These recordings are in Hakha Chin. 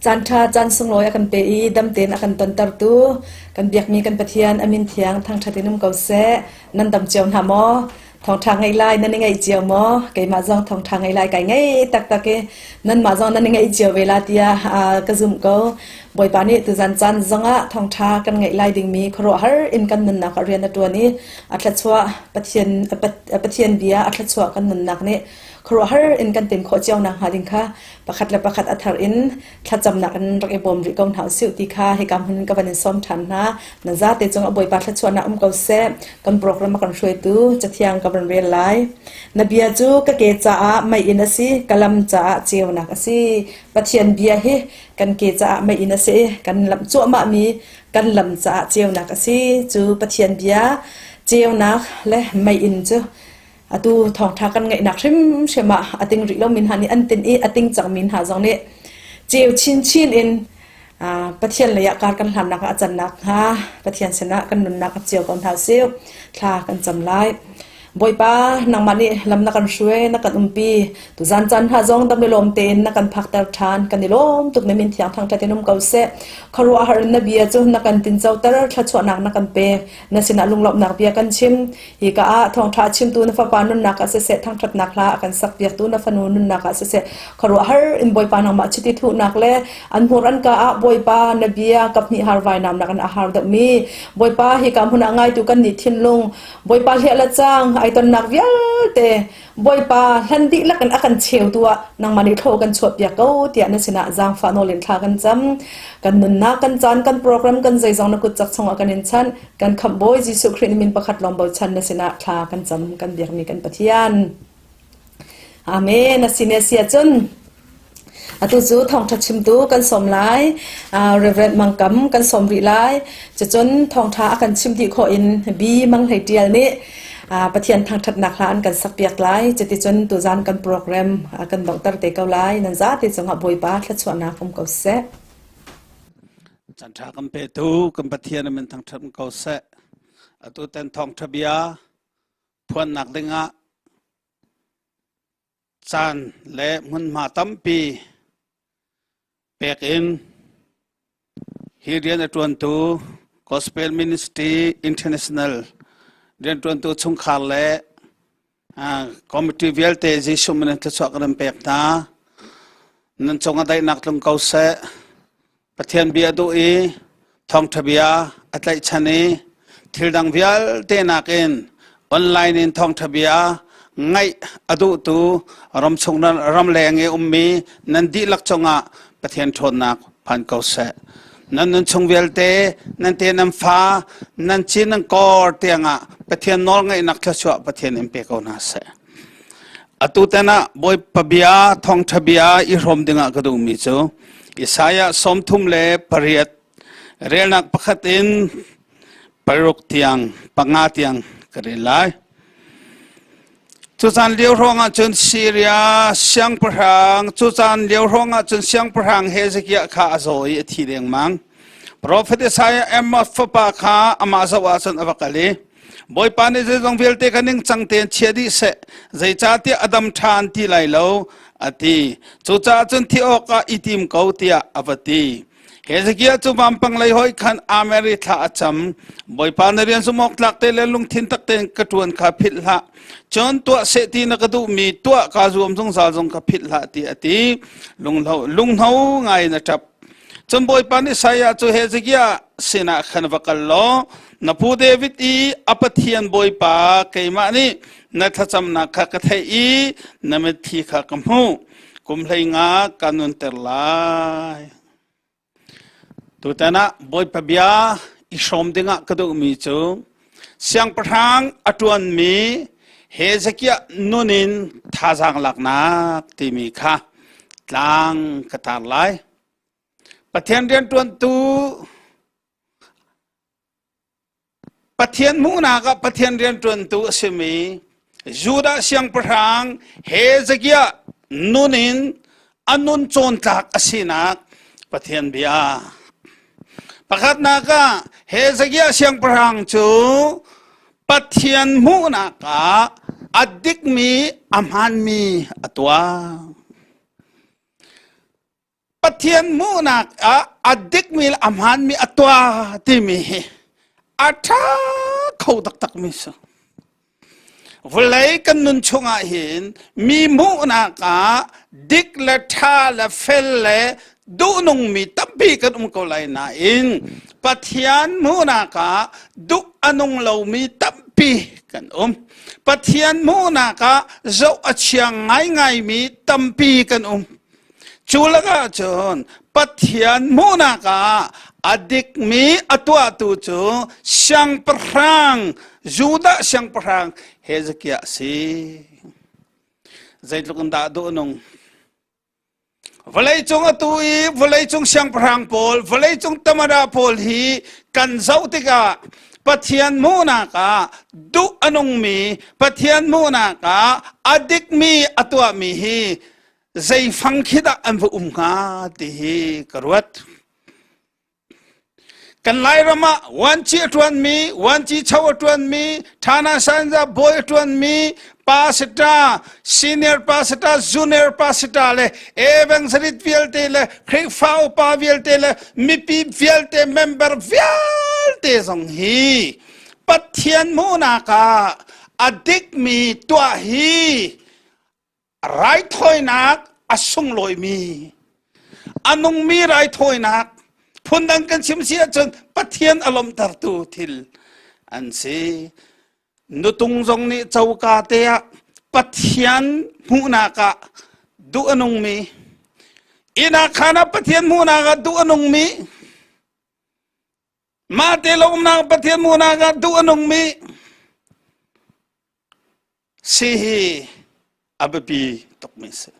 Caan ṭha caan sunglawi a kan pe i dam tein a kan tontertu kan biakmi kan Pathian a min thiang thangṭhat in um ko seh. Nan dam cio hna maw? Thawngṭha ngeih lai nan i ngaih cio maw? Keimah zong thawngṭha ngeih lai kai ngei taktak i nanmah zong nan i ngaih cio ve la tiah ka zumh ko. Bawipa nih tuzan caan zongah thawngṭha kan ngeih lai dingmi khuaruahhar in kan nunnak ah rian a ṭuan i a thluachuah Pathian, Pathian bia a thluachuah kan nunnak nih khuaruahhar in kan pem khawh cio nakhnga ding kha pakhat le pakhat a thar in thlacamnak in rak i bawm rih ko hna usih ti kha hika hmun in ka van in sawm ṭhan hna. Na zate cung a Bawipa thluachuahnak um ko seh. Kan program a kan hruaitu Cathiang ka van rel lai. Na bia cu ka ke caah meiinn a si, ka lam caah ceunak a si. Pathian bia hi kan ke caah meiinn a si i kan lamh cuahmahmi kan lam caah ceunak a si. Cu Pathian bia ceunak le meiinn cu atu thawngṭha kan ngeihnak hrimhrim ah a ting rih lomi hna nih an tin i a ting cangmi hna zong nih ceu chinchin in Pathian lei ah kar kan hlannak ah a cannak hnga Pathian sinah kan nunnak a cio ko hna usih. Thla kan cam lai. Bawipa, nangmah nih lam na kan hruai, na kan umpi. Tuzan caan hna zong dam le lawm tein na kan phakter ṭhan. Kan i lawm tuk na min thiang thangṭhat in um ko seh. Khuaruahhar in na bia cu na kan tincoter, thluachuahnak na kan pek. Na sinah lunglawmhnak bia kan chim. Hika ah thawngṭha chimtu na fapa nunnak ah siseh, thangṭhatnak hla a kan sakpiaktu na fanu nunnak ah siseh, khuaruahhar in Bawipa nangmah chiti thuhnak le an hmur an ka ah Bawipa na bia kaphnih har vainamnak in a har deuhmi Bawipa hika hmun ah ngaitu kan nih thinlung Bawipa hliah le cang ai tonnak vialte Bawipa hlan dihlak in a kan cheutu ah nangmah nih thlaw kan chuahpiak ko tiah na sinah zaangfah nawl in thla kan cam. Kan nunnak, kan caan, kan program, kan zeizong na kut cak chungah kan in chanh. Kan khamh Bawi Jesuh Khrih na min pakhat lawng bochan na sinah thla kan cam kan biakmi kan Pathian. Amen. A si ne si ahcun atu cu thawngṭha chimtu kan sawm lai. Reverend Mangkam kan sawm rih lai. Cucun thawngṭha a kan chim dih khawh in Bi Mang Hlei Ṭial nih Pathian thangṭhatnak hla an kan sakpiak lai. Cuticun tuzan kan program kan donghter te ko lai. Nan zate cungah Bawipa thluachuahnak um ko seh. Canṭha kan petu kan Pathian min thangṭhat ko seh. Atu ten thawngṭha bia phuannak dingah caan le hmunhma tampi pek in hi rian a ṭuantu Gospel Ministry International rianṭuantu chungkhar le committee vialte Jesuh min in thluachuah kan in pek hna. Nan cung ah daihnak tlung ko seh. Pathian bia duh i thawngṭha bia a tlaihchan i thil dang vialte nakin online in thawngṭha bia ngaih a duhtu ramchung ramleng i ummi nan dihlak cungah Pathian ṭhawnnak phan ko seh. Nan nunchung vialte, nan te nan fa, nan cin nan kor tiangah Pathian nawlngaihnak thluachuah Pathian in pe ko hna seh. Atu tan ah Bawipa bia, thawngṭha bia i hrawm dingah ka duhmi cu Isaiah 38 relnak pakhat in paruk tiang panga tiang ka rel lai. Cu caan lio hrawng ah cun Syria siangpahrang cu caan lio hrawng ah cun siangpahrang Hezekiah kha a zaw i a thi dengmang. Profet Isaiah Amos fapa kha amah zoh ah cun a va kal i Bawipa nih zeizong vialte ka ningcang tein chia dih seh, zeicahtiah a dam ṭhan ti lai lo, a ti. Cucaah cun thi awkah i tim ko, tiah a va ti. Hezekiah cu vampang lei hoi khan Amer i thla a cam. Bawipa na rian zumh awk tlak te le lungthin tak tein ka ṭuan kha philh hlah. Cun tuah seh ti na ka duhmi tuah kaa zuam zungzal zong kha philh hlah, tiah a ti. Lunghno ngai in a ṭap. Cun Bawipa nih Isaiah cu Hezekiah sinah khan va kal law na pu David i a Pathian Bawipa keimah nih na thlacamnak kha ka theih i na mitthli kha ka hmuh. Kum 15 ka nunter lai. Tutan ah Bawipa bia i hrawm dingah ka duhmi cu siangpahrang a ṭuanmi Hezekiah nun in thazaang laknak timi kha tlang ka tar lai. Pathian rianṭuantu Pathian hmuhnak ah Pathian rianṭuantu a simi Judah siangpahrang Hezekiah nun in a nun cawntlak a sinak Pathian bia. Pakhatnak ah Hezekiah siangpahrang cu Pathian hmuhnak ah a dikmi a hmaanmi a tuah. Pathian hmuhnak ah a dikmi le a hmaanmi a tuah timi hi a ṭha kho taktakmi si. Vawlei kan nun chungah hin mi hmuhnak ah dik le ṭha le fel le duhnungmi tampi kan um ko lai nain Pathian hmuhnak ah duh a nung lomi tampi kan um. Pathian hmuhnak ah zoh a chia ngaingaimi tampi kan um. Cu lakah cun Pathian hmuhnak ah a dikmi a tuahtu cu siangpahrang Judah siangpahrang Hezekiah a si. Zeitluk in dah duh nung. Vawleicung atu i vawleicung siangpahrang pawl, vawleicung tamada pawl hi kan zoh tikah Pathian hmuhnak ah duh a nungmi, Pathian hmuhnak ah a dikmi a tuahmi hi zei fang khi dah an va um hnga ti hi ka ruat. Kan Lairam ah wanci a ṭuanmi, wanci cho a ṭuanmi, Thana Sanza bawi a ṭuanmi, pastor, senior pastor, junior pastor le evangelist vialte le Khrihfa upa vialte le mipi vialte member vialte zong hi Pathian hmuhnak ah a dikmi tuah hi Raithawinak a sunglawimi, a nungmi raithawinak phundang kan chim si ahcun Pathian a lawmhtertu thil an si. Nutung zong nih coka te ah Pathian hmuhnak ah duh a nungmi, inn ah khan ah Pathian hmuhnak ah duh a nungmi, mah te lo umnak Pathian hmuhnak ah duh a nungmi, Si hi a biapi tukmi a si.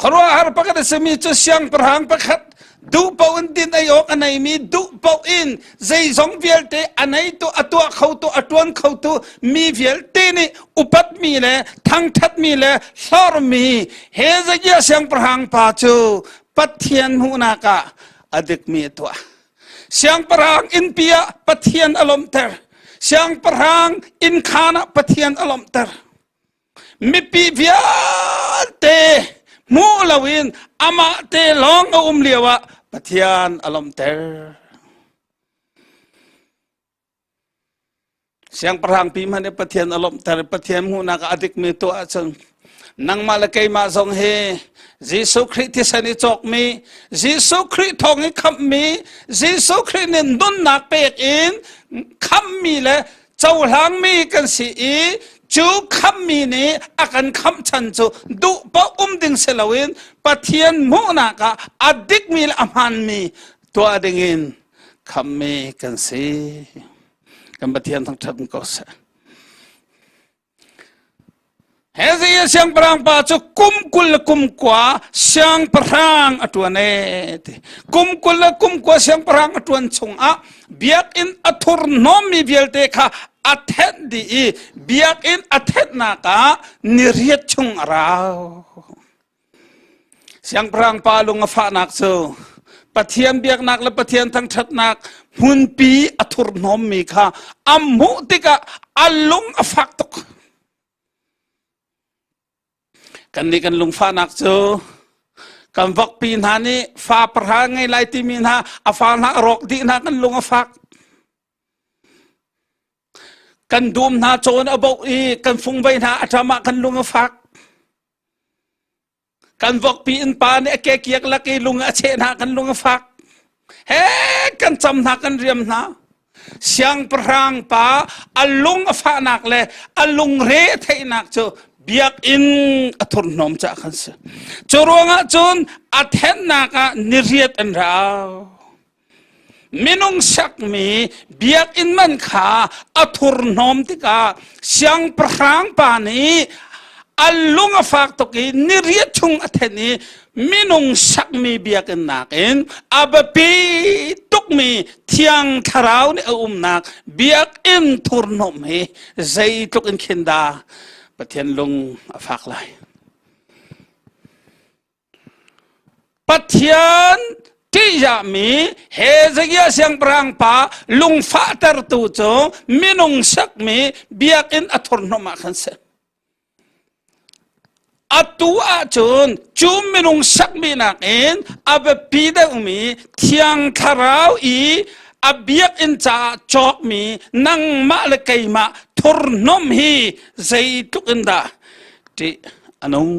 Khuaruahhar pakhat a simi cu siangpahrang pakhat duh paoh in din ei awk a neimi duh paoh in zeizong vialte a neitu a tuah khotu a ṭuan khotu mi vialte nih upatmi le thangṭhatmi le hlormi Hezekiah siangpahrang pa cu Pathian hmuhnak ah a dikmi a tuah. Siangpahrang innpi ah Pathian a lawmhter. Siangpahrang innkhaan ah Pathian a lawmhter. Mipi vialte hmuh loin amah te lawng a um lio ah Pathian a lawmhter. Siangpahrang pi hmanh nih Pathian a lawmhter Pathian hmuhnak ah a dikmi tuah ahcun nangmah le keimah zong hi Jesuh Khrih thisen i cawkmi Jesuh Khrih thawng i khamhmi Jesuh Khrih nih nunnak pek in khamhmi le cohlangmi kan si i cu khamhmi nih a kan khamh chan cu duh paoh um ding si loin Pathian hmuhnak ah a dikmi le a hmaanmi tuah dingin khamhmi kan si. Kan Pathian thangṭhat ko seh. Hezekiah siangpahrang pa cu kum 20 le kum kua siangpahrang a ṭuan e ti. Kum 20 le kum kua siangpahrang a ṭuan chungah biakinn a thurhnawmmi vialte kha a thenh dih i biakinn a thenhnak ah ni riat chung a rau. Siangpahrang pa lung a fahnak cu Pathian biaknak le Pathian thangṭhatnak hmunpi a thurhnawmmi kha a hmuh tikah a lung a fak tuk. Kannih kan lungfahnak cu kan vokpi hna nih fa pahra ngei lai timi hna a fa hna a rawk dih hna kan lung a fak. Kan dum hna cawn a boh i kan fungvei hna a ṭam ah kan lung a fak. Kan vokpi in pa nih a ke kiak lak i lung a cheh hna kan lung a fak. He kan cam hna kan riam hna. Siangpahrang pa a lung a fahnak le a lungre a theihnak cu biakinn a thurhnawm caah khan si. Cu ruangah cun a thennak ah niriat an rau. Minung sakmi biakinn man kha a thurhnawm tikah siangpahrang pa nih a lung a fak tuk i niriat chung a then i minung sakmi biakinn nakin a biapi tukmi thiang thlarau nih a umnak biakinn thurhnawm hi zeitluk in khin dah Pathian lung a fak lai. Pathian ṭihzahmi Hezekiah siangpahrang pa lungfahtertu cu minung sakmi biakinn a thurhnawm ah khan si. A. Atu ahcun cu minung sakmi nakin a biapi deuhmi Thiang Thlarau i a biakinn caah cawkmi nangmah le keimah thurhnawm hi zeitluk in dah ṭih a nung.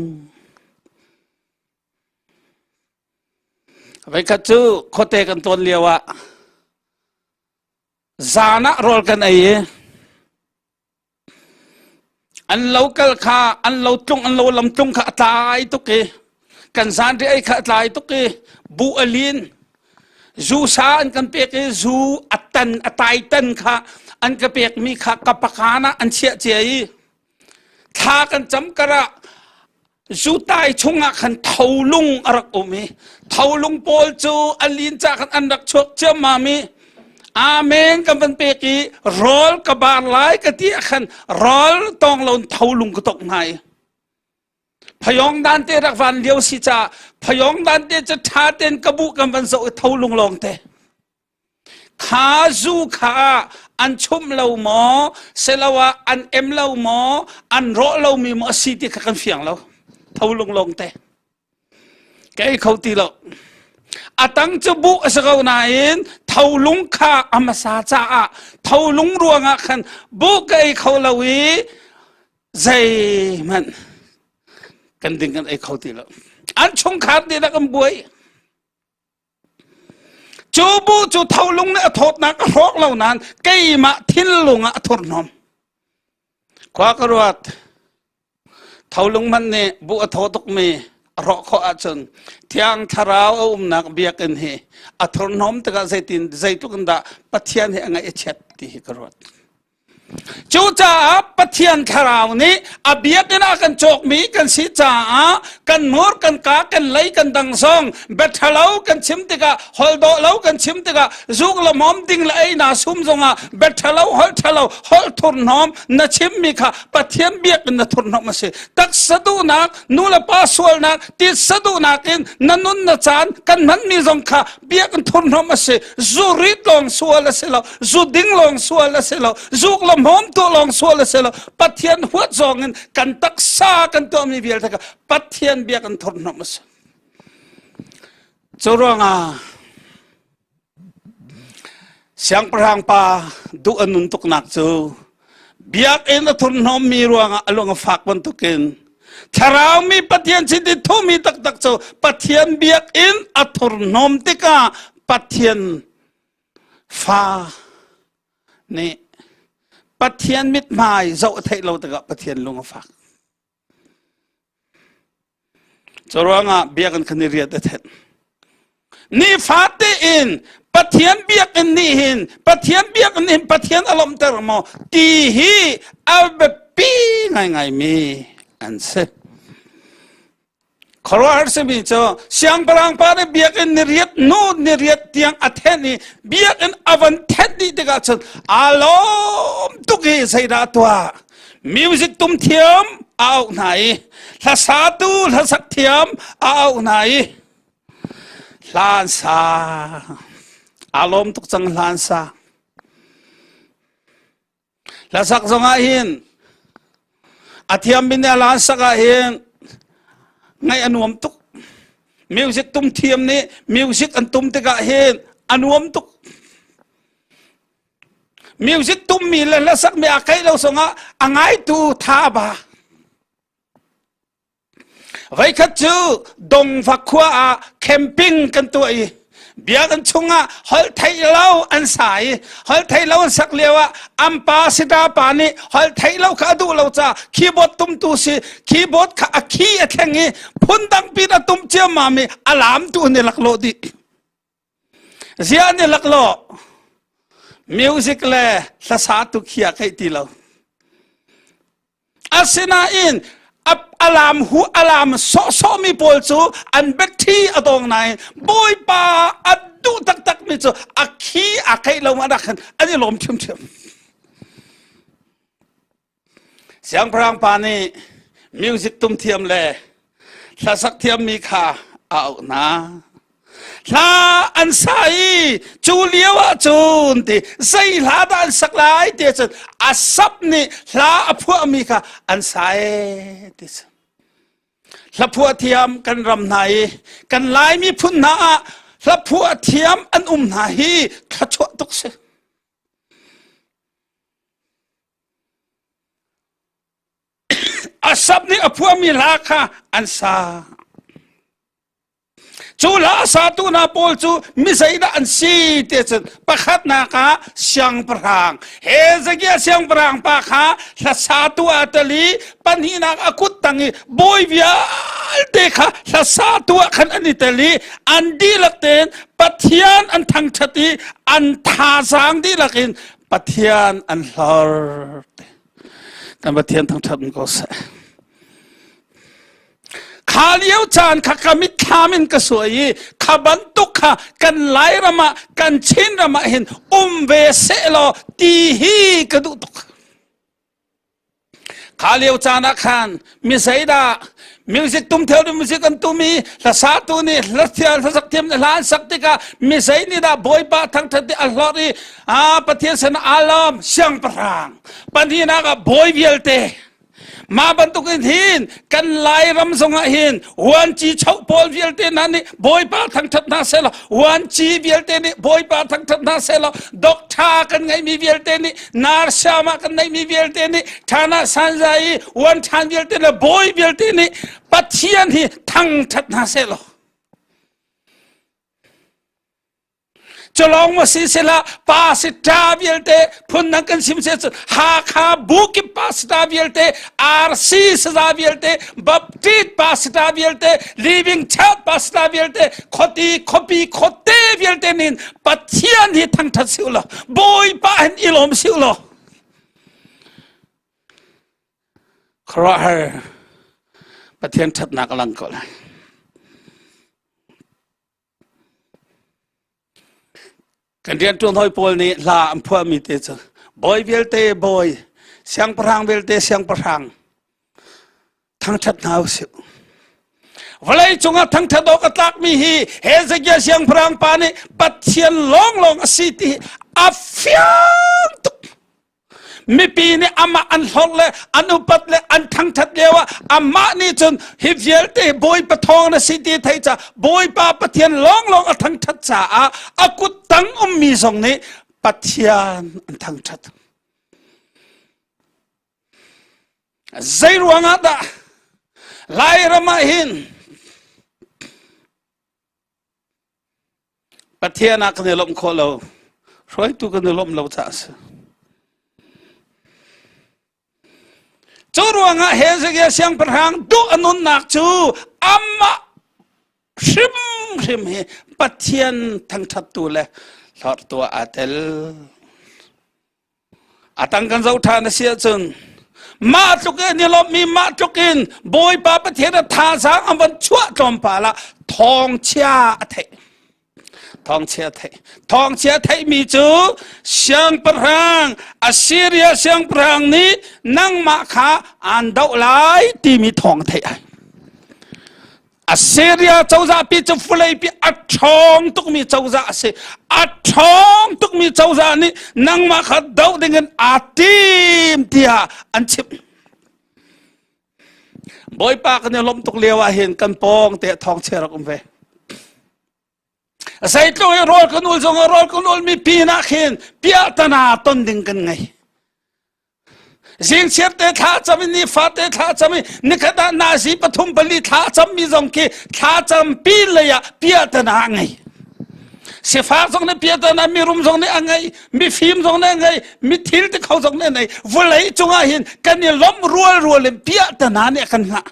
Voikhat cu khuate kan tawn lio ah zan ah rawl kan ei i an lo kal kha an lo tlung an lo lam tlung kha a tlai tuk i kan zan ri ei kha a tlai tuk i buh a lin zu sa an kan pek i zu a tan a tai tan kha an ka pek mi kha ka pakan ah an chiah cia i thla kan cam karah Zutai chungah khan tholung a rak um i tholung pawl cu a lin ca khan an rak chuak ciammam i Amen kan van pek i rawl ka bar lai ka ti ah khan rawl tawng lo in tholung ka tok hna i phayong dan te rak van lio si ca phayong dan te cu ṭha ten ka bu kan van zoh i tholung lawng te Kha zu kha an chumh lo maw, siloah an em lo maw, an rawh lomi maw a si ti kha kan fiang lo. Tho lunglong te. Ka ei kho ti lo. A tang cu buh a si ko nain tholung kha a hmasa caah tholung ruangah khan buh ka ei kho lo i zeihmanh kan ding kan ei kho ti lo. An chungkhar dihlak an buai. Cu bu cu tholung nih a thawtnak a hrawk lo nain keimah thinlung ah a thurhnawm. Khua ka ruat. Tholung hmanh nih bu a thaw tukmi a hrawh khawh ahcun Thiang Thlarau a umnak biakinn hi a thurhnawm tikah zeitin zeitluk in dah Pathian hi a ngaih a chiat ti hi ka ruat. Cucaah Pathian Thlarau nih a biakinn ah kan cawkmi kan si caah kan hmur kan ka kan lei kan dang zong biaṭhalo kan chim tikah holh dawh lo kan chim tikah zuk le hmawm ding le ei na sum zongah biaṭhalo holh ṭhalo holh thurhnawm na chimmi kha Pathian biakinn na thurhnawm a si. Taksa duhnak nu le pa sualnak titsa duhnak in na nun na caan kan hmanmi zong kha biakinn thurhnawm a si zu rit lawng sual a si lo zu ding lawng sual a si lo zuk le hmawm tuah lawng sual a si lo Pathian huat zawng in kan taksa kan tuahmi vialte kha Pathian biakinn thurhnawm a si cu ruangah Siangpahrang pa duh a nun tuknak cu biakinn a thurhnawmmi ruangah a lung a fak bantukin thlarau mi Pathian sin i thumi taktak cu Pathian biakinn a thurhnawm tikah Pathian fa nih Pathian mithmai zoh a theih lo tikah Pathian lung a fak. Curuangah biakinn khan i riat a thenh. Nifate in Pathian biakinn nih hin Pathian biakinn hin Pathian a lawmhter maw ti hi a biapi ngaingaimi an si. Khuaruahhar simi cu siangpahrang pa nih biakinn ni riat nu ni riat tiang a thenh i biakinn a van thenh dih tikah cun aa lawm tuk i zeidah a tuah Music tum thiam a auh hna i hlasatu hlasak thiam a auh hna i hla an sa. Aa lawm tuk cang hla an sa. Hlasak zong ah hin a thiam mi nih hla an sak ah hin ngaih a nuam tuk. Music tum thiam nih music an tum tikah hin a nuam tuk. Music tummi le hlasakmi aa keih lo zongah a ngaitu tha a ba. Voikhat cu Dongva khua ah camping kan tuah i biakinn chungah holh theih lo an sa i holh theih lo an sak lio ah an pa sita pa nih holh theih lo kha a duh lo caah keyboard tumtu si keyboard kha a key a thleng i phundang pin a tum ciammam i a lam tu an i laklawh dih. Ziah an i laklawh? Music le hlasa tu khi a theih ti lo. Asinain alam hu alam sawhsawhmi pawl cu an biathi a dong nain Bawipa a duh taktakmi cu a khi a theih lo ma rak khan an i lawm ṭhiamṭhiam. Siangpahrang pa nih music tum thiam le hlasak thiammi kha a auh hna. Hla an sa i cu lio ah cun ti zei hla dah an sak lai ti cun a sap nih hla a phuahmi kha an sa e ti cun. Hlaphuah thiam kan ram hna i kan Lai miphun hna ah hlaphuah thiam an um hna hi thluachuah tuk si. Asap nih a phuahmi hla kha an sa. Cu hla satu hna pawl cu mi zeidah an si ti cun pakhatnak ah siangpahrang Hezekiah siangpahrang pa kha hlasatu ah tel i pahnihnak a kut tang i bawi vialte kha hlasatu ah khan an i tel i an dihlak tein Pathian an thangṭhat i an thazaang dihlak in Pathian an hlor. Kan Pathian thangṭhat ko seh. Kha lio caan kha ka mitthlam in ka suai i kha bantuk kha kan Lairam ah kan Chinram ah hin um ve sehlaw ti hi ka duh tuk. Kha lio caan ah khan mi zeidah music tum theo music an tum i hlasatu nih hlathial hlasak thiam nih hla an sak tikah mi zei nih dah Bawipa thangṭhat i a hlorh i a Pathian sin ah aa lawm siangpahrang pahnihnak ah bawi vialte Mah bantuk in hin kan Lairam zongah hin vuanci choh pawl vialte hna nih Bawipa thangṭhat hna sehlaw vuanci vialte nih Bawipa thangṭhat hna sehlaw doctor kan ngeihmi vialte nih narsiam ah kan neihmi vialte nih ṭhana sanzai i uan ṭhan vialte le bawi vialte nih Pathian hi thangṭhat hna sehlaw Culawng ma si sila pasita vialte phundang kan sim se Hakha bukip pasita vialte RC saza vialte Baptist pasita vialte Living Church pasita vialte khoti khopi khote vialte nin Pathian hi thangthat si ulaw Bawipa hin i lawm si ulaw khuaruahhar Pathian thatnak a lang ko lai. Kan rianṭuan hawi pawl nih hla an phuahmi te cu bawi vialte bawi, siangpahrang vialte siangpahrang thangṭhat hna usih. Vawlei cungah thangṭhat awk a tlakmi hi Hezekiah siangpahrang pa nih Pathian lawnglawng a si ti hi a fiang tuk. Mipi nih amah an hlorh le an upat le an thangthat lio ah amah nih cun hi vialte Bawipa thawng na si ti thei ca Bawipa Pathian lawnglawng a thangthat caah a kut tang ummi zong nih Pathian an thangthat. Zei ruangah dah Lairam ah hin Pathian ah kan i lawmh khawh lo. Hruaitu kan i lawmh lo caah a si. Cu ruangah Hezekiah siangpahrang duh a nunnak cu amah hrimhrim hi Pathian thangṭhattu le hlorhtu ah aa tel. A tang kan zoh ṭhan a si ahcun mah tluk in i lawmhmi mah tluk in Bawipa Pathian a thazaang an van chuah tlawmpal ah thawngchia a theih. Thawngchia a theih. Thawngchia theihmi cu siangpahrang Assyria siangpahrang nih nangmah kha aan doh lai timi thawng a theih ai. Assyria cozah pi cu vulei pi a ṭhawng tukmi cozah a si. A ṭhawng tukmi cozah nih nangmah kha doh dingin aa tim tiah an chimh. Bawipa kan i lawmh tuk lio ah hin kan pawng te thawngchia rak um ve. Zeitluk i rawl kan ul zong ah rawl kan ulmi pinah khin piahtana ton ding kan ngei. Zingchiar te thla cam i nifa te thla cam i nikhat ah nazi pathum pali thla cammi zong khi thla cam pi lei ah piahtana a ngei. Sifak zong nih piahtana, mirum zong nih a ngei, mifim zong nih a ngei, mithil ti kho zong nih a ngei. Vawlei cungah hin kan i lawmh rual rual in piahtana nih a kan hngah.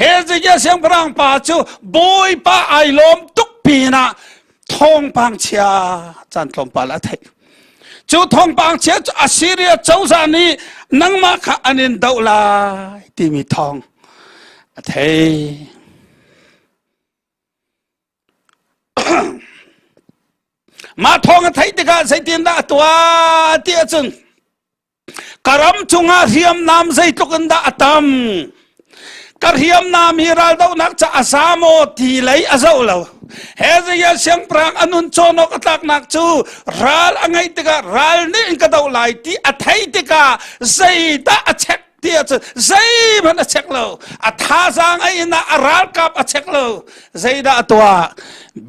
Hezekiah siangpahrang pa cu Bawipa ai lawm tuk pinah thawngpang chia caan tlawmpal a theih. Cu thawngpang chia cu Assyria cozah nih nangmah kha an in doh lai timi thawng a thei. Mah thawng a theih tikah zeitindah a tuah ti ahcun Ka ram cungah hriamnam zeitluk in dah a tam. Ka hriamnam hi raldohnak ca a za maw ti lei a zoh lo. Hezekiah siangpahrang a nun cawn awk a tlaknak cu ral a ngeih tikah ral nih in ka doh lai ti a theih tikah zeidah a check. Ti ahcun zeihmanh a check lo. A thazaang a inn ah a ralkap a check lo. Zeidah a tuah?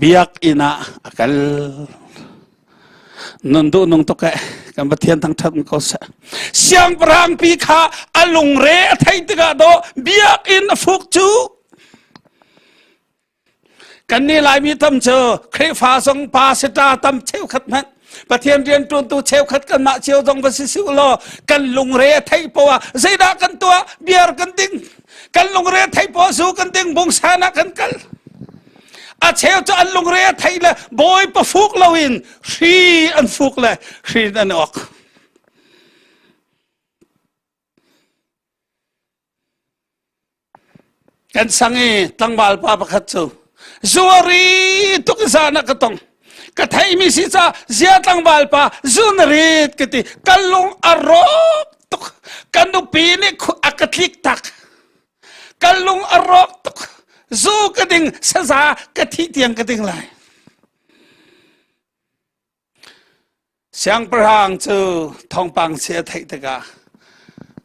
Biakinn ah a kal. Nun duh nung tuk eh. Kan Pathian thangṭhat ko seh. Siangpahrang pi kha a lungre a theih tikah dawh biakinn a fuk cu. Kan nih Laimi tam cu Khrihfa zong pastor tam cheukhat hmanh Pathian rianṭuantu cheukhat kanmah cio zong va si si law kan lungre a theih poah zeidah kan tuah biar kan ding kan lungre a theih poah zu kan ding bungsan ah kan kal a cheu cu an lungre a theih le bawipa fuk loin hri an fuk le hri an awk Kan sang i tlangval pa pakhat cu zuari tuk i zan ah ka tong. Ka theimi si ca zia tlangval pa zu na rit ka ti. Ka lung a rawk tuk. Ka nupi nih a ka tlik tak. Ka lung a rawk tuk. Zu ka ding saza ka thih tiang ka ding lai. Siangpahrang cu thawngpang si a theih tikah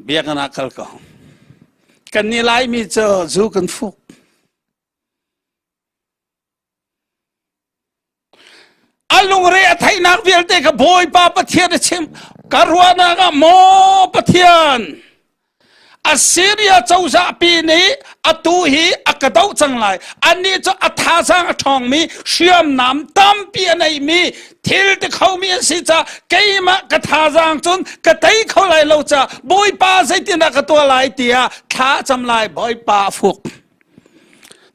biakinn ah kal ko. Kannih Laimi cu zu kan fuk. A lungre a theihnak vialte kha Bawipa Pathian a chimh. Ka ruahnak ah maw Pathian Assyria cozah pi nih atu hi a ka doh cang lai. Annih cu a thazaang a ṭhawngmi hriamnam tampi a neimi thil ti khomi an si caah keimah ka thazaang cun ka tei kho lai lo caah Bawipa zeitindah ka tuah lai tiah thla a cam lai. Bawipa a fuk.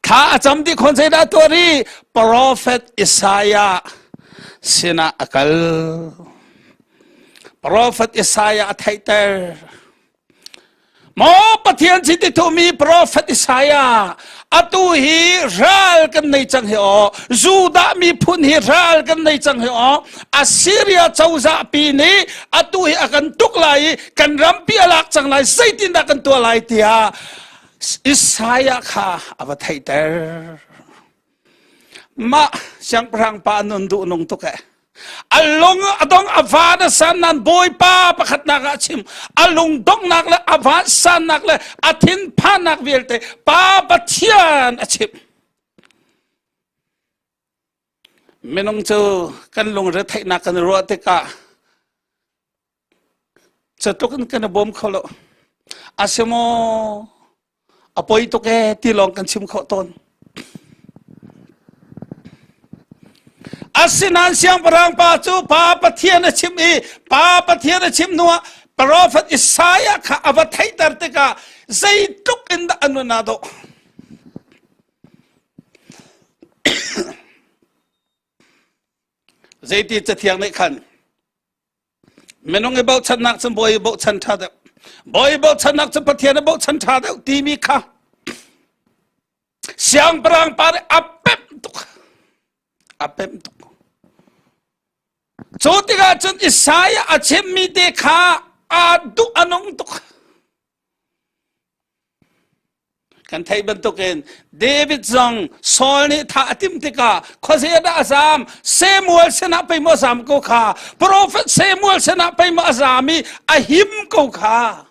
Thla a cam ti khon zeidah tuah rih? Prophet Isaiah sinah a kal. Prophet Isaiah a theihter. Maw Pathian chiti thumi Prophet Isaiah atu hi ral kan nei cang hi aw Judah miphun hi ral kan nei cang hi aw Assyria cozah pi nih atu hi a kan tuk lai i kan rampi a lak cang lai zeitindah kan tuah lai tiah Isaiah kha a va theihter. Mah siangpahrang pa nun duh nung tuk eh. A lung a dong a van a san nan bawipa pakhatnak ah a chim. A lung donghnak le a van sannak le a thinphannak vialte pa Pathian a chim. Minung cu kan lungre theihnak kan ruah tikah Catluk in kan i bawm kho lo. A si maw? A poi tuk ee ti lawng kan chim khawh tawn. Asinain siangpahrang pa cu Pa Pathian a chim i Pa Pathian a chim hnuah profet Isaiah kha a va theihter tikah zeitluk in dah a nun aa dawh. Zeiti cathiang nih khan Minung i bochannak cun bawi i bochan ṭha deuh. Bawi i bochannak cun Pathian i bochan ṭha deuh timi kha siangpahrang pa nih a pemh tuk. A pemh tuk. Cu tikah cun Isaiah a chimmi te kha aa duh a nung tuk. Kan theih bantukin David zong Saul nih thah a timh tikah khuazei dah a zam Samuel sinah pei maw a zam ko kha Prophet Samuel sinah pei maw a zam i a him ko kha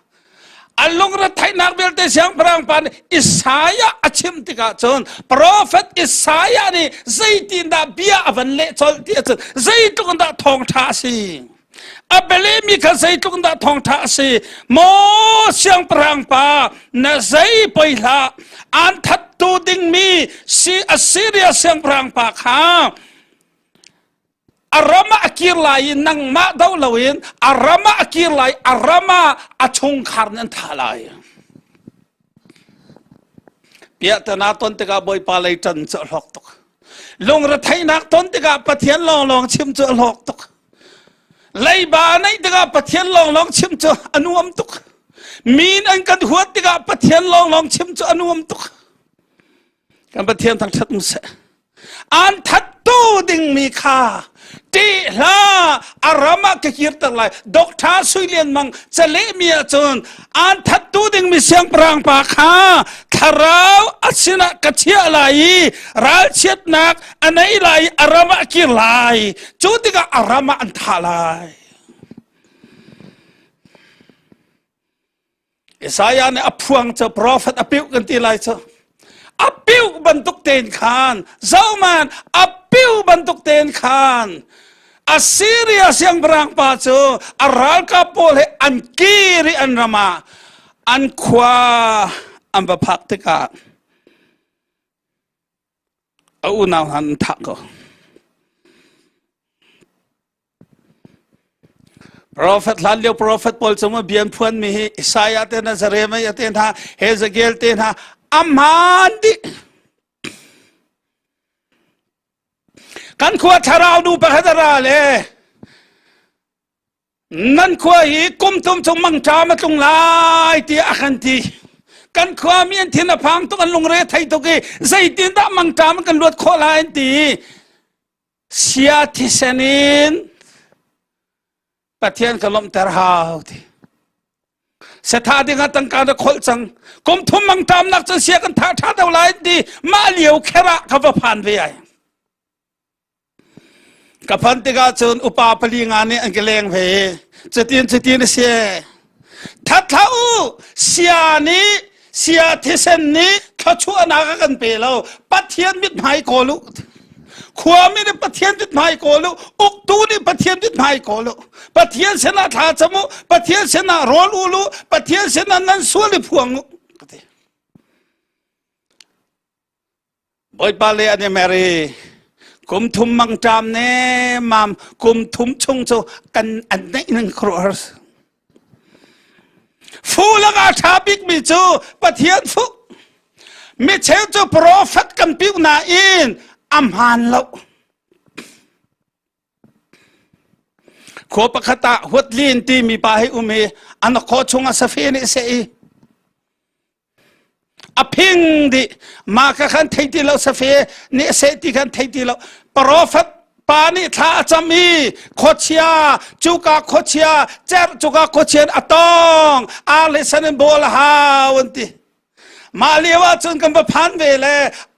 a lungre theihnak vialte siangpahrang pa nih Isaiah a chim tikah cun Prophet Isaiah nih zeitindah bia a van leh colh ti ahcun zeitluk in dah thawngṭha a si A bialehmi kha zeitluk dah thawngṭha a si maw siangpahrang pa na zei poi hlah aan thattu dingmi si Assyria siangpahrang pa kha a ram ah a kir lai i nangmah do loin a ram ah a kir lai a ram ah a chungkhar nih an thah lai piahtana ton tikah bawipa lei ṭan cu a hlawk tuk lungretheihnak ton tikah Pathian lawnglawng chim cu a hlawk tuk leiba neih tikah Pathian lawnglawng chim cu a nuam tuk min an kan huat tikah Pathian lawnglawng chim cu a nuam tuk kan Pathian thangṭhat mu seh an thattu dingmi kha ṭih hlah a ram ah ka kirter lai Doctor Sui Lian Mang calehmi ahcun an thattu dingmi siangpahrang pa kha thlarau a sinah ka chiah lai i ralchiatnak a nei lai i a ram ah a kir lai cu tikah a ram ah an thah lai. Isaiah nih a phuang cu prophet a piuh kan ti lai cu. A piuh bantuk tein khan zohman a piuh bantuk tein khan Assyria siangpahrang pa cu a ralkap pawl he an kir i an ram ah an khua an va phak tikah a unau hna an thah ko. Prophet hlan lio prophet pawl cung bia an phuan mi hi Isaiah te hna Jeremiah te hna Hezekiel te hna a hmaan dih. Kan khua thlarau nu pakhat a ra le nan khua hi kum thum chung mangṭam a tlung lai tiah a kan ti. Kan khua mi an thin a phang tuk an lungre thei tuk i zeitindah mangṭam kan luat khawh lai an ti. Sia thisen in Pathian ka lawmhter hau ti. Setha ding ah tangka na kholh cang. Kum thum mangṭamnak cun sia kan thah ṭha deuh lai ti mah lio kher ah ka va phan ve ai. Ka phan tikah cun upa pali nga nih an ka leng ve. Cutin cutin a si. That hlah u! Sia nih sia thisen nih thluachuahnak a kan pe lo. Pathian mithmai kawl u. Khuami nih Pathian mithmai kawl u. Uktu nih Pathian mithmai kawl u. Pathian sinah thla cam u. Pathian sinah rawl ul u. Pathian sinah nan sual i phuang u. Bawipa le an i mer i kum thum mangṭam ne mam kum thum chung cu kan an neih ning khuaruahhar fu lakah ṭha bikmi cu Pathian fu mi cheu cu profet kan piu nain a hmaan lo khua pakhat ah huatlin timi pa hi um i an khaw chung ah safe nih seh i a phing dih mah ka khan thei ti lo safe nih a seh ti khan thei ti lo profet pa nih thla a cam i khuachia cuka khuachia cerh cuka khuachia a tong ar le san in bawl a hau an ti mah lio ah cun kan va phan ve le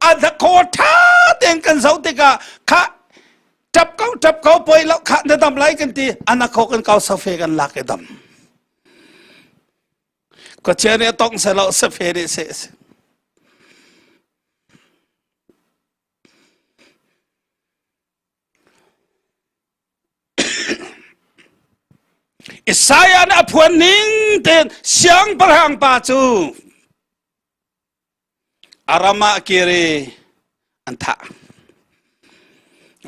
a khaw tha tein kan zoh tikah kha tap ko tap ko poi lo kha na dam lai kan ti ana kho kan kau safe kan lak i dam Khuachia nih a tongh sehlo safe nih seh a si. Isaiah nih a phuan ning tein siangpahrang pa cu A ram ah kir i an thah.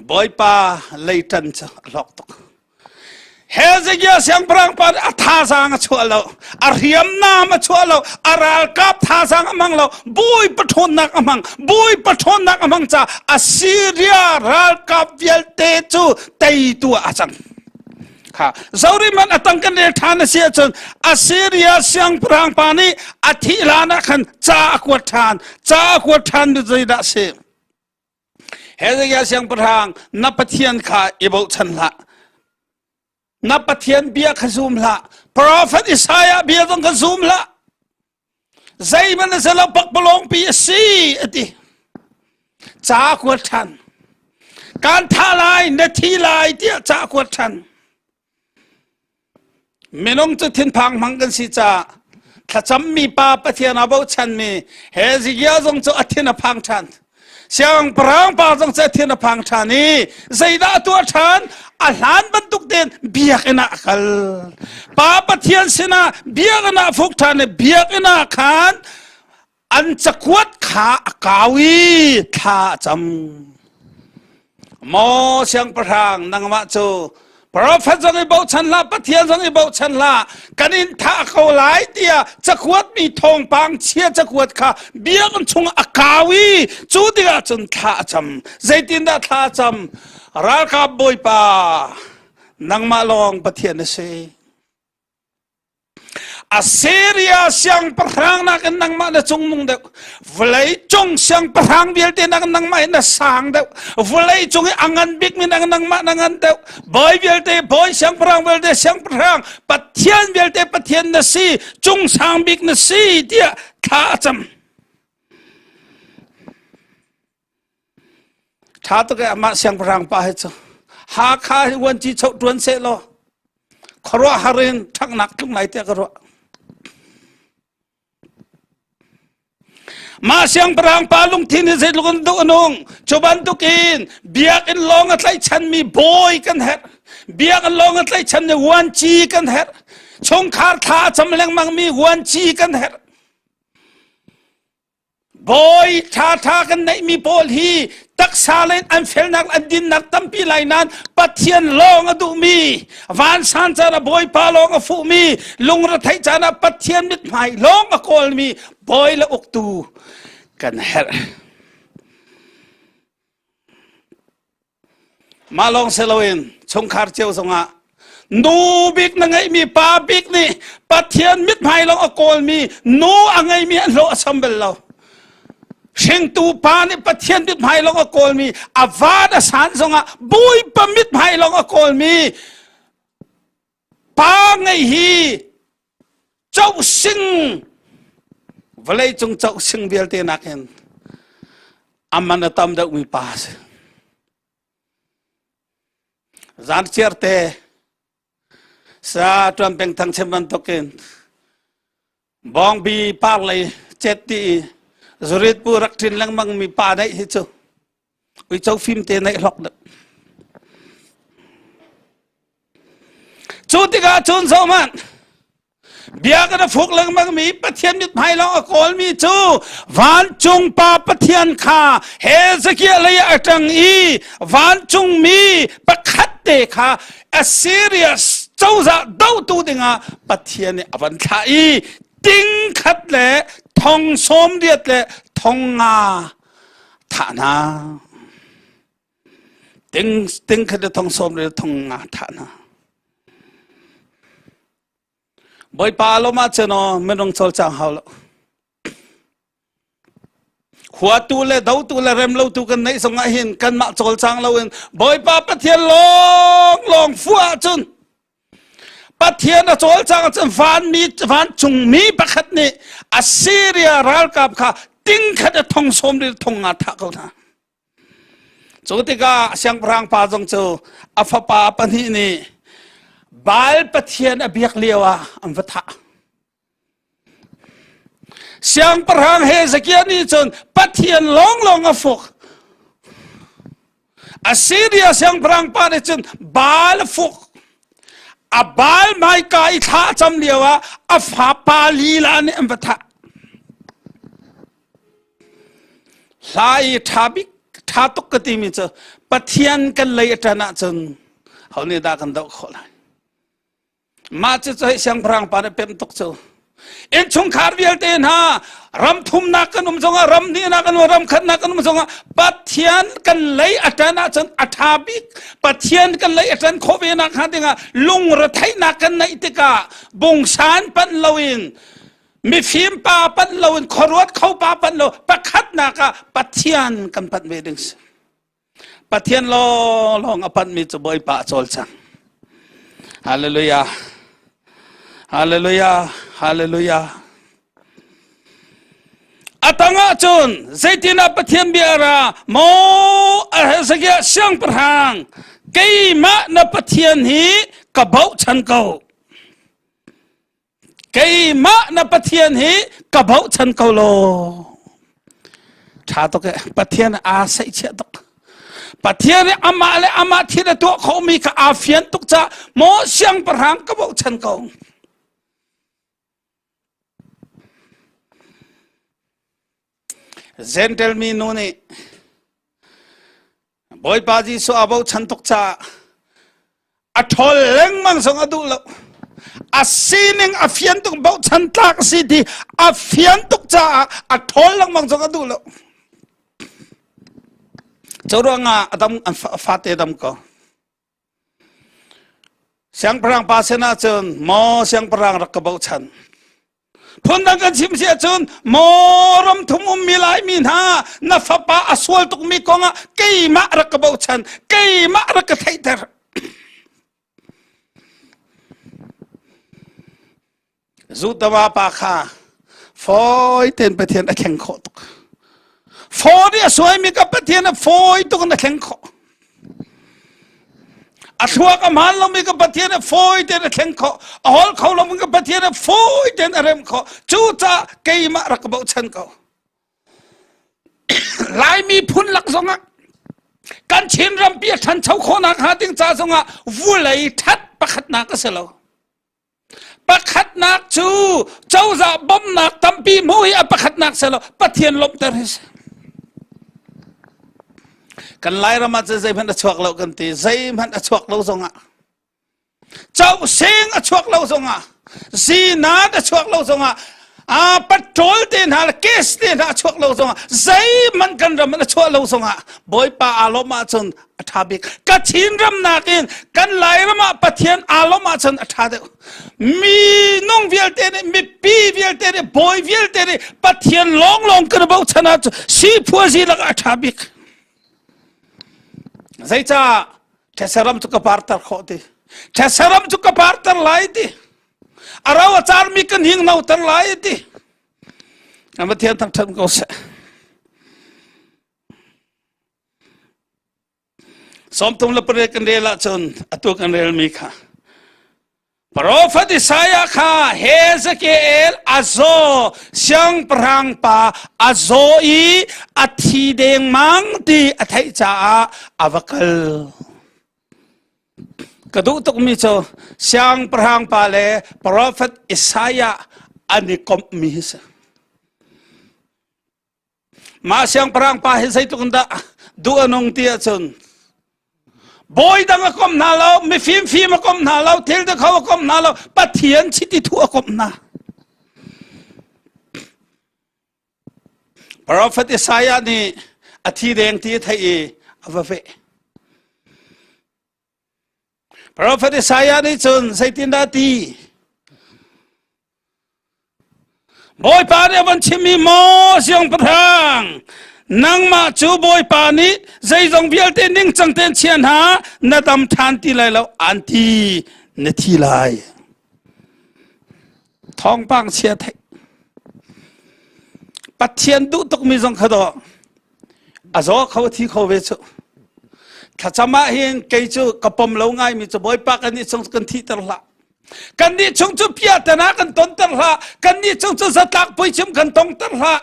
Bawipa leiṭan cu a hlawk tuk. Hezekiah siangpahrang pa nih a thazaang a chuah lo, a hriamnam a chuah lo, a ralkap thazaang a hmang lo, Bawipa ṭhawnnak a hmang. Bawipa ṭhawnnak a hmang caah Assyria ralkap vialte cu teitu ah a cang. Kha Zoriman a tang kan rel ṭhan a si ahcun Assyria siangpahrang pa nih a thih hlan ah khan ca a kuat ṭhan. Ca a kuat ṭhan mi zeidah a si? Hezekiah siangpahrang na Pathian kha i bochan hlah. Na Pathian bia kha zum hlah. Prophet Isaiah bia zong kha zum hlah. Zeihmanh a si lo pakpalawngpi a si a ti. Ca a kuat ṭhan. Kaan thah lai, na thi lai tiah ca a kuat ṭhan. Minung cu thinphang hmang kan si caah thlacammi pa Pathian a bochanmi Hezekiah zong cu a thin a phang ṭhan. Siangpahrang pa zong cu a thin a phang ṭhan i zeidah a tuah ṭhan? A hlan bantuk tein biakinn ah a kal. Pa Pathian sinah biakinn ah a fuk ṭhan i biakinn ah khan an cakuat kha a kau i thla a cam. Maw siangpahrang nangmah cu Prophet zong i bochan hlah, Pathian zong i bochan hlah, kan in thah ko lai tiah cakuat mi thawngpang chia cakuat kha biakinn chung a kau i cu tikah cun thla a cam. Zeitindah thla a cam? Ralkap Bawipa, nangmah lawng Pathian na si. Assyria siangpahrang nakin nangmah na cungnung deuh. Vawlei cung siangpahrang vialte nakin nangmah hi na sang deuh. Vawlei cung i a ngan bikmi nakin nangmah na ngan deuh. Bawi vialte bawi, siangpahrang vialte siangpahrang, Pathian vialte Pathian na si, cung sang bik na si tiah thla a cam. Ṭha tuk ee amah siangpahrang pa hi cu. Hakha hi vuanci choh ṭuan seh law khuaruahhar in ṭhanghnak tlung lai tiah ka ruah. Mah siangpahrang pa lungthin hi zeitluk in duh a nung. Cu bantukin biakinn lawng a tlaihchanmi bawi kan herh. Biakinn lawng a tlaihchanmi vuanci kan herh. Chungkhar thla a cam lengmangmi vuanci kan herh. Bawi ṭhaṭha kan neihmi pawl hi taksa le an felnak an dinnak tampi lai nain Pathian lawng a duhmi vansan caan ah Bawipa lawng a fuhmi lungretheih caan ah Pathian mithmai lawng a kawlmi bawi le uktu kan herh. Mah lawng si loin chungkhar cio zongah nu bik na ngeihmi pa bik nih Pathian mithmai lawng a kawlmi nu a ngeimi an hlawh a sam bal lo. Hringtu pa nih Pathian mithmai lawng a kawlmi a van a san zongah Bawipa mithmai lawng a kawlmi pa ngei hi cohsing vawlei cung cohsing vialte nakin a man a tam deuhmi pa a si. Zan chiarte sa tuan peng thang chem bantukin bawngbi par lei chet ti i zurit pu rak ṭin lengmang mi pa neih hi cu uico fim te neih hlok deuh. Cu tikah cun zohhmanh bia kan fuk lengmangmi Pathian mithmai lawng a kawlmi cu vancung pa Pathian kha Hezekiah lei ah a ṭang i vancungmi pakhat te kha Assyria cozah dohtu dingah Pathian nih a van thlah i ting khat le thong sawm riat le thong nga thah hna. Ting ting khat le thong sawm le thong nga thah hna. Bawipa lawm ahcun aw minung cawlcang hau lo. Huatu le dotu le remlotu kan neih zong ah hin kanmah cawlcang loin Bawipa Pathian lawng lawng fu ahcun Pathian a cawlcang ahcun vanmi vancungmi pakhat nih Assyria ralkap kha ting khat a thong sawm le thong nga thah ko hna. Cu tikah siangpahrang pa zong cu a fapa pahnih nih Baal pathian a biak lio ah an va thah. Siangpahrang Hezekiah nih cun Pathian lawnglawng a fuk. Assyria siangpahrang pa nih cun Baal a fuk. A Baal hmaika i thla a cam lio ah a fapa lila nih an va thah. Hla i ṭha bik ṭha tuk ka timi cu Pathian kan lei a ṭan ahcun ho nih dah kan doh khawh lai? Mah cu cu siangpahrang pa nih pemh tuk cu. Innchungkhar vialte hna ram thumnak kan um zongah ram hnihnak kan um ram khatnak kan um zongah Pathian kan lei a ṭan ahcun a ṭha bik Pathian kan lei a ṭan khawh ve nak hnga dingah lungretheihnak kan neih tikah bungsan panh loin mifim pa panh loin khuaruat kho pa panh lo pakhatnak ah Pathian kan panh ve ding si Pathian lawnglawng a panhmi cu Bawipa a cawlcang Hallelujah Hallelujah Hallelujah a tangah cun zeitinah Pathian bia ra maw Hezekiah siangpahrang keimah na Pathian hi ka bochan ko Keimah na Pathian hi ka bochan ko law. Ṭha tuk eh. Pathian aa saihchiah tuk. Pathian nih amah le amah thil a tuah khomi kha aa fian tuk caah maw siangpahrang ka bochan ko. Gentle mi nu nih Bawipa Jesuh a bochan tuk caah a ṭhawl lengmang zong a duh lo. A sining a fian tuk bochan tlak a si ti a fian tuk caah a ṭhawl lengmang zong a duh lo. Cu ruangah a dam an fate dam ko. Siangpahrang pa sinah cun maw siangpahrang rak ka bochan. Phundang kan chim si ahcun maw ram thum ummi Laimi hna na fapa a sual tukmi kongah keimah rak ka bochan keimah rak ka theihter. Zutava pa kha fawi tein Pathian a thleng khawh tuk. Fawi a suaimi ka Pathian a fawi tuk in a thleng khawh. A thluak a hmaan lomi ka Pathian a fawi tein a thleng khawh. A hol kho lomi ka Pathian a fawi tein a rem khawh. Cucaah keimah rak ka bochan ko. Laimi phun lak zongah kan Chin rampi a ṭhancho khawhnak hnga ding ca zongah vulei ṭhat pakhatnak a si lo. Pakhatnak cu cozah bawmhnak tampi hmuh hi a pakhatnak si lo, Pathian lawmhter hi si. Kan Lairam ah cun zeihmanh a chuak lo kan ti, zeihmanh a chuak lo zongah Chohsing a chuak lo zongah zinat a chuak lo zongah a patrol te hna le case te hna a chuak lo zongah zeihmanh kan ram in a chuah lo zongah Bawipa aa lawmh ahcun a ṭha bik. Kachin ram nakin kan Lairam ah Pathian aa lawmh ahcun a ṭha deuh. Minung vialte nih mipi vialte nih bawi vialte nih Pathian lawnglawng kan bochan ahcun siphuazi lakah a ṭha bik. Zeicah Ṭhese ram cu ka parter khawh ti. Ṭhese ram cu ka parter lai ti. A ro a carmi kan hing noter lai ti. Kan Pathian thangṭhat ko seh. Sawmthum le pariat kan rel ahcun atu kan relmi kha Profet Isaiah kha Hezekiel a zaw siangpahrang pa a zaw i a thi dengmang ti a theih caah a va kal. Ka duh tukmi cu siangpahrang pa le profet Isaiah an i komhmi hi si. Mah siangpahrang pa hi zeitluk in dah duh a nung ti ahcun bawi dang a komh hna lo, mifim fim a komh hna lo, thil kho a komh hna lo, Pathian chiti thu a komh hna. Prophet Isaiah nih a thi deng ti a theih i a va veh. Prophet Isaiah nih cun zeitindah ti? Bawipa nih a van chimmi maw siangpahrang nangmah cu Bawipa nih zeizong vialte ningcang tein chia hna na dam ṭhan ti lai lo an ti na thi lai. Thawngpang chia theih. Pathian duh tukmi zong kha dawh a zaw kho a thi kho ve cu. Thlacam ah hin kei cu ka pom lo ngaimi cu Bawipa kan nih chung kan thihter hlah. Kannih chung cu piahtana kan tonter hlah. Kannih chung cu zatlak puichim kan tongter hlah.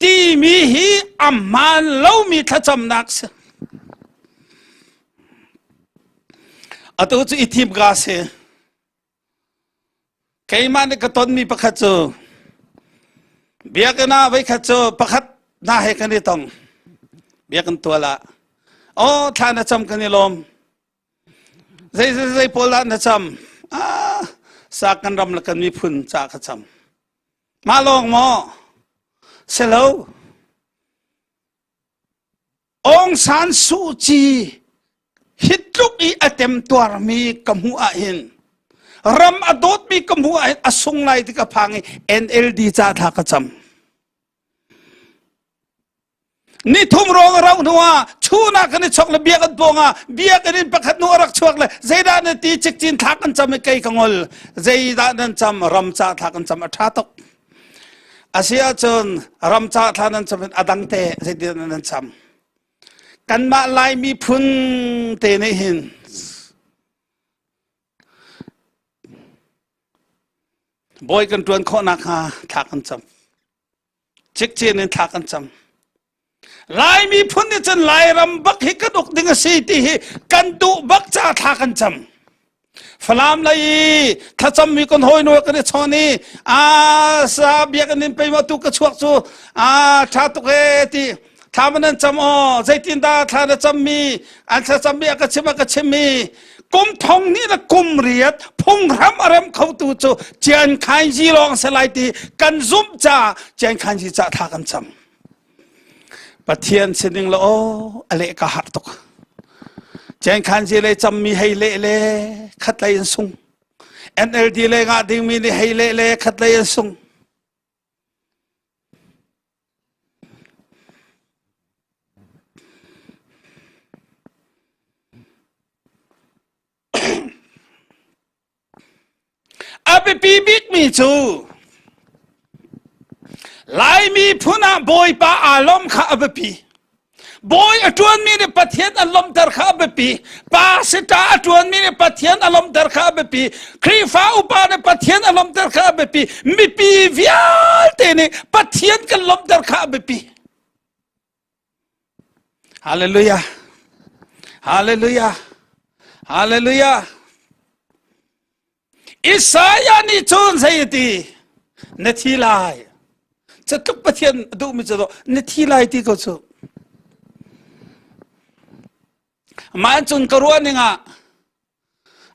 Timi hi a hmaan lomi thlacamnak si. Atu cu i thim ka si. Keimah nih ka tonmi pakhat cu biakinn ah voikhat cu pakhat hna he kan i tong. Biakinn tual ah. Oh, thla na cam kan i lawm. Zei zei zei pawl dah na cam? Ah, sa kan ram le kan miphun ca ka cam. Mah lawng maw? Si lo. Aung San Suu Kyi hi tluk i a temtuarmi ka hmuh ahhin ram a dawtmi ka hmuh ahhin a sung lai ti ka phang i NLD ca thla ka cam. Nithum rong a rauh hnuah chun ah kan i chok le biakinn pawng ah biakinn in pakhat nu a rak chuak le zeidah na ti cikcin thla kan cam i kei ka ngol zeidah nan cam ram ca thla kan cam a ṭha tuk a si ahcun ram ca thla nan cam in a dang te zeitin nan cam kanmah Lai miphun te nih hin bawi kan ṭuan khawh nakhnga thla kan cam Cikcin in thla kan cam. Lai miphun nih cun Lairam bak hi kan uk ding a si ti hi kan duh bak ca thla kan cam. Falam lei i thlacammi kan hawi nu kan i chawn i a sa biakinn in pei ma tu ka chuak cu a tha tuk e ti thla man an cam aw zeitin dah thla na cammi an thlacammi a ka chim a ka chimmi kum thong nih le kum riat phunghram a rem khotu cu Chian Khain Zi lawng si lai ti kan zumh caah Chian Khain Zi ca thla kan cam. Pathian sining le aw a leh ka har tuk. Chian Khain Zi le cammi hei leh le khat lei in sung. NLD le ngah dingmi nih hei leh le khat lei in sung. A biapi bikmi cu Laimi phun ah Bawipa aa lawm kha a biapi. Bawi a ṭuanmi nih Pathian a lawmhter kha a biapi. Pastor a ṭuanmi nih Pathian a lawmhter kha a biapi. Khrihfa upa nih Pathian a lawmhter kha a biapi. Mipi vialte nih Pathian kan lawmhter kha a biapi. Hallelujah. Hallelujah. Hallelujah. Isaiah nih cun zei a ti? Na thi lai. Catluk Pathian a duhmi cu na thi lai ti ko cu. Mah cun ka ruah ning ah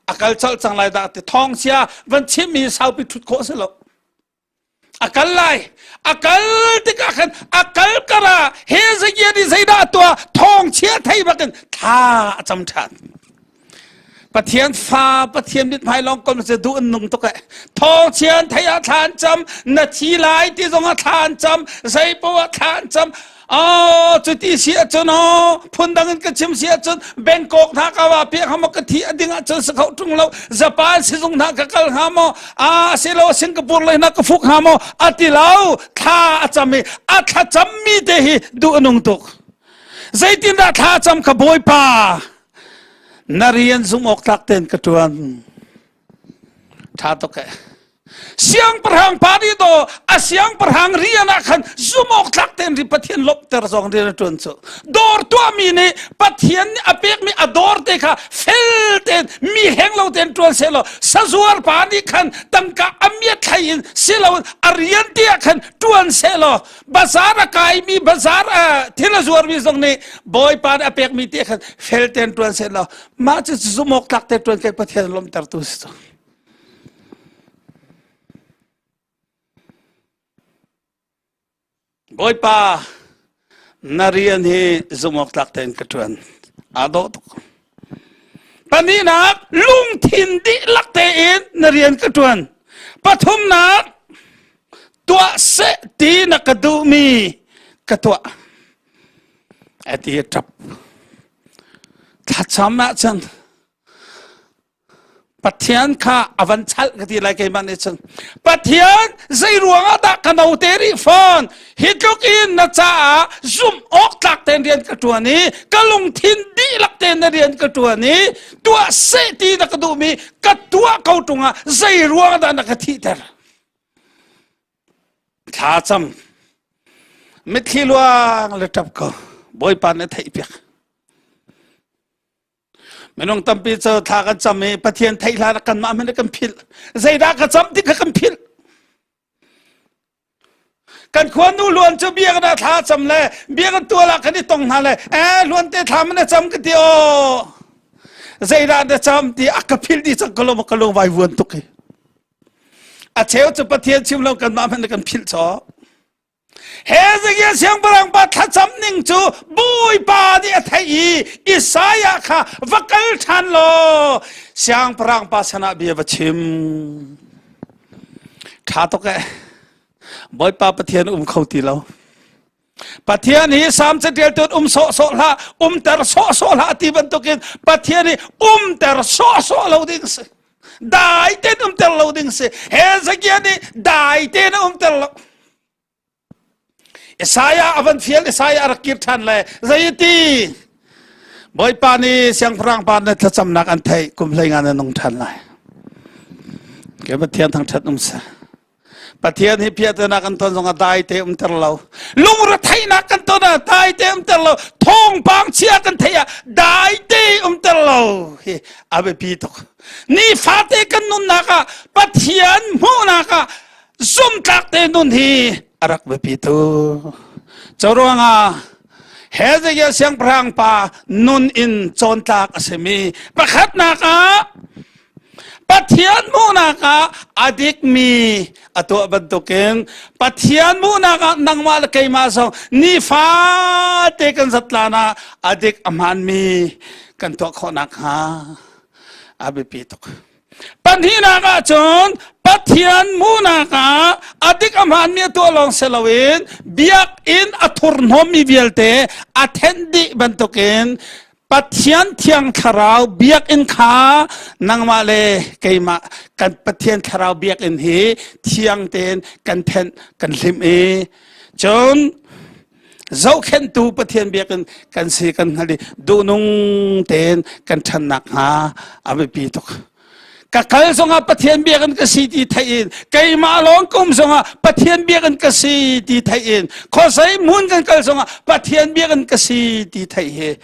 a kal colh cang lai dah ti thawng chia van chimmi saupi ṭhut khawh si lo. A kal lai. A kal tikah khan a kal kar ah Hezekiah nih zeidah a tuah? Thawngchia thei bakin thla a cam ṭhan. Pathian fa Pathian mithmai lawng kom cu duh an nung tuk eh. Thawngchia an thei ah thla an cam, na thi lai ti zong ah thla an cam, zei poah ah thla an cam. Oh, cuti si ahcun oh, phundang in ka chim si ahcun Bangkok hna ka wa piak hnga maw ka thi a ding ahcun si kho ṭung lo Japan sizung hna ka kal hnga maw a si lo Singapore lei hna ka fuk hnga maw a ti lo thla a cam i a thlacam mi te hi duh a nung tuk zeitindah thla cam ka bawipa na rian zumh awk tlak tein ka ṭuan Ṭha tuk eh. Siangpahrang pa nih daw a siangpahrang rian ah khan zumawk tlak tein ri Pathian lawmhter zong rian a ṭuan cu. Dawr tuahmi nih Pathian nih a pekmi a dawr te kha fel tein mi hleng lo tein ṭuan sehlaw sazuar pa nih khan tangka a miat thlai in siloin a rian te ah khan ṭuan sehlaw bazar a kaimi bazar thil a zuarmi zong nih Bawipa nih a pekmi te khan fel tein ṭuan sehlaw Mah cu zumh awk tlak te ṭuan kai Pathian lawmhtertu si cu. Bawipa, na rian hi zumh awk tlak tein ka ṭuan. Aa dawh tuk. Pahnihnak, lungthin dihlak tein na rian ka ṭuan. Pathumnak, tuah seh ti na ka duhmi ka tuah. A ti a ṭap. Thlacam ahcun Pathian kha a van chalh ka ti lai keimah nih cun Pathian zei ruangah dah ka note rih fawn hi tluk in na caah zumh awk tlak tein rian ka ṭuan i ka lungthin dihlak tein na rian ka ṭuan i tuah seh ti na ka duhmi ka tuah ko ṭung ah zei ruangah dah na ka thihter Thla cam. Mitthli luang le ṭap ko. Bawipa nih a theihpiak. Minung tampi cu thla kan cam i Pathian theih hlan ah kanmah hmanh kan philh. Zeidah ka cam ti kha kan philh. Kan khua nu luan cu biakinn ah thla cam le biakinn tual ah kan i tong hna le eh luan te thla man na cam ka ti aw. Zeidah na cam ti a ka philh dih cang ka lung ka lung vai vuan tuk hi. A cheu cu Pathian chim lo kanmah hmanh kan philh caw. Hezekiah siangpahrang pa thlacam ning cu Bawipa nih a theih i Isaiah kha va kal ṭhan law siangpahrang pa sanah bia va chim. Ṭha tuk eh. Bawipa Pathian um kho ti lo. Pathian hi Salm catialtu um sawhsawh hlah, umter sawhsawh hlah ti bantukin Pathian hi umter sawhsawh lo ding si. Dai tein umter lo ding si. Hezekiah nih dai tein a umter lo. Isaiah a van fial, Isaiah a rak kir ṭhan le zeiti Bawipa nih siangpahrang pa na thlacamnak an theih kum hlei nga na nung ṭhan lai. Ke Pathian thangṭhat um seh. Pathian hi piahtana kan ton zongah dai te umter lo. Lungretheihnak kan ton ah dai te umter lo. Thawngpang chia kan theih ah dai te umter lo. Hi a biapi tuk. Nifate kan nunnak ah Pathian hmuhnak ah zumtlak te nun hi a rak biapi tu. Cu ruangah Hezekiah siangpahrang pa nun in cawntlak a simi pakhatnak ah Pathian hmuhnak ah a dikmi a tuah bantukin Pathian hmuhnak ah nangmah le keimah zong nifate kan zatlan ah a dik a hmaanmi kan tuah khawh nakhnga a biapi tuk. Pahnihnak ah cun Pathian hmuhnak ah a dik a hmaanmi a tuah lawng si loin biakinn a thurhnawmmi vialte a thenh dih bantukin Pathian thiang thlarau biakinn kha nangmah le keimah kan Pathian thlarau biakinn hi thiang tein kan thenh kan hlim i cun zohkhenhtu Pathian biakinn kan si kan hngalh i duhnung tein kan ṭhan nakhnga a biapi tuk. Ka kal zongah Pathian biakinn ka si ti theih in, keimah lawng ka um zongah Pathian biakinn ka si ti theih in, khuazei hmun kan kal zongah Pathian biakinn ka si ti theih hi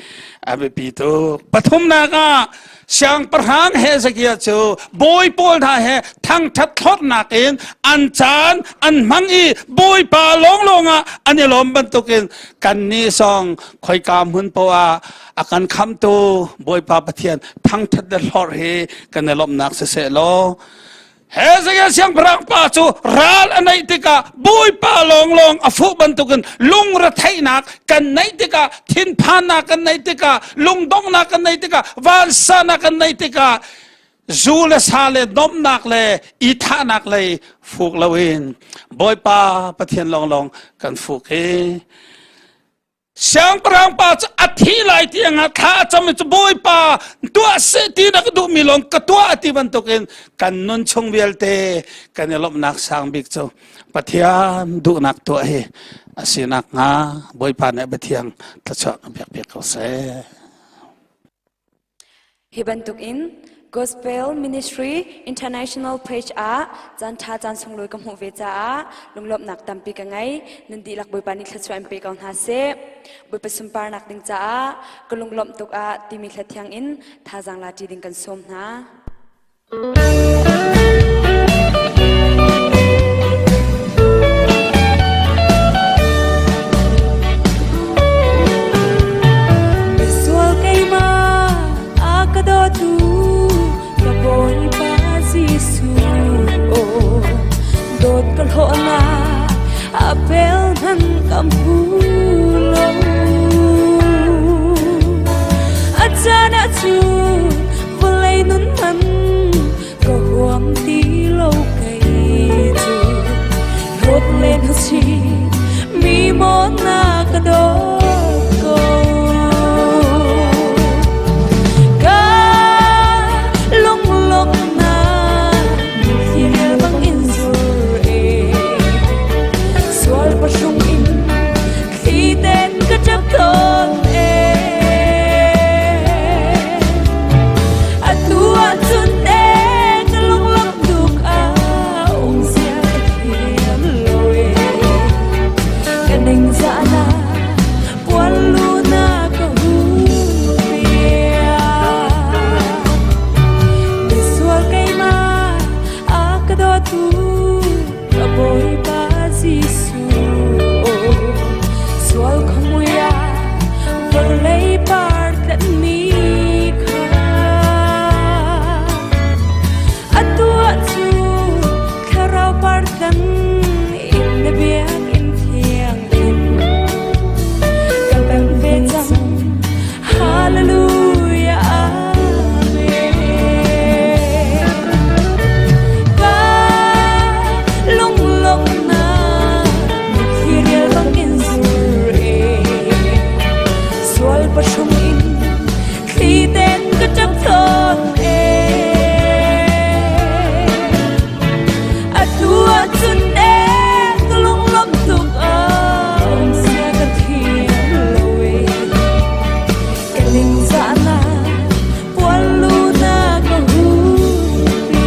a biapi tuk. Pathumnak ah siangpahrang Hezekiah cu bawi pawl hna he thangṭhat thlawtnak in an caan an hmang i Bawipa lawnglawng ah an i lawm bantukin kannih zong khoika hmun poah ah a kan khamtu Bawipa Pathian thangṭhat le hlorh hi kan i lawmhnak siseh law Hezekiah siangpahrang pa cu ral a neih tikah Bawipa lawnglawng a fuh bantukin lungretheihnak kan neih tikah thinphannak kan neih tikah lungdonghnak kan neih tikah vansanak kan neih tikah zu le sa le nomnak le i thahnak lei fuk loin Bawipa Pathian lawnglawng kan fuk i Siangpahrang pa cu a thi lai tiangah thla a cam i cu Bawipa tuah seh ti na ka duhmi lawng ka tuah a ti bantukin kan nun chung vialte kan i lawmhnak sang bik cu Pathian duhnak tuah hi a si nakhnga Bawipa nih Pathian thluachuah kan pek piak ko seh. Hi bantukin Gospel Ministry International page ah caan ṭha caan sunglawi ka hmuh ve caah lunglawmhnak tampi ka ngei. Nan dihlak Bawipa nih thluachuah in pe ko hna seh. Bawipa sunparnak ding caah ka lunglawmh tuk ah timi hla thiang in thazaang la ṭi ding kan sawm hna. Misual keimah a ka dawtu ka Bawipa Jesuh dawt ka hlawhnak a pel hmanh ka hmu lo. A caan ah cun vawlei nun man ka huam ti lo kei cu hlawt len si mi maw na ka dawt ko ka lunglawmhnak thil bang in zur e sual pahrung in thli ten ka ṭap tawn e Atu ahcun ee ka lunglawmh tuk ah um zia ka thiam lo ee. Ka ningzahnak puanlu na ka hupiak. Misual keimah a ka dawtu ka Bawipa Jesuh. Sual khuamui ah vawlei par tlenmi kha atu ahcun thlarau par tlen in na biakinn thiang in ka pem ve cang. Hallelujah Amen. Ka lunglawmhnak mitthli rial bangin zur e sual pahrung in thli ten ka ṭap tawn e atu ahcun e ka lunglawmh tuk ah sia ka thiam lo e ka ningzahnak puanlu na ka hupiak.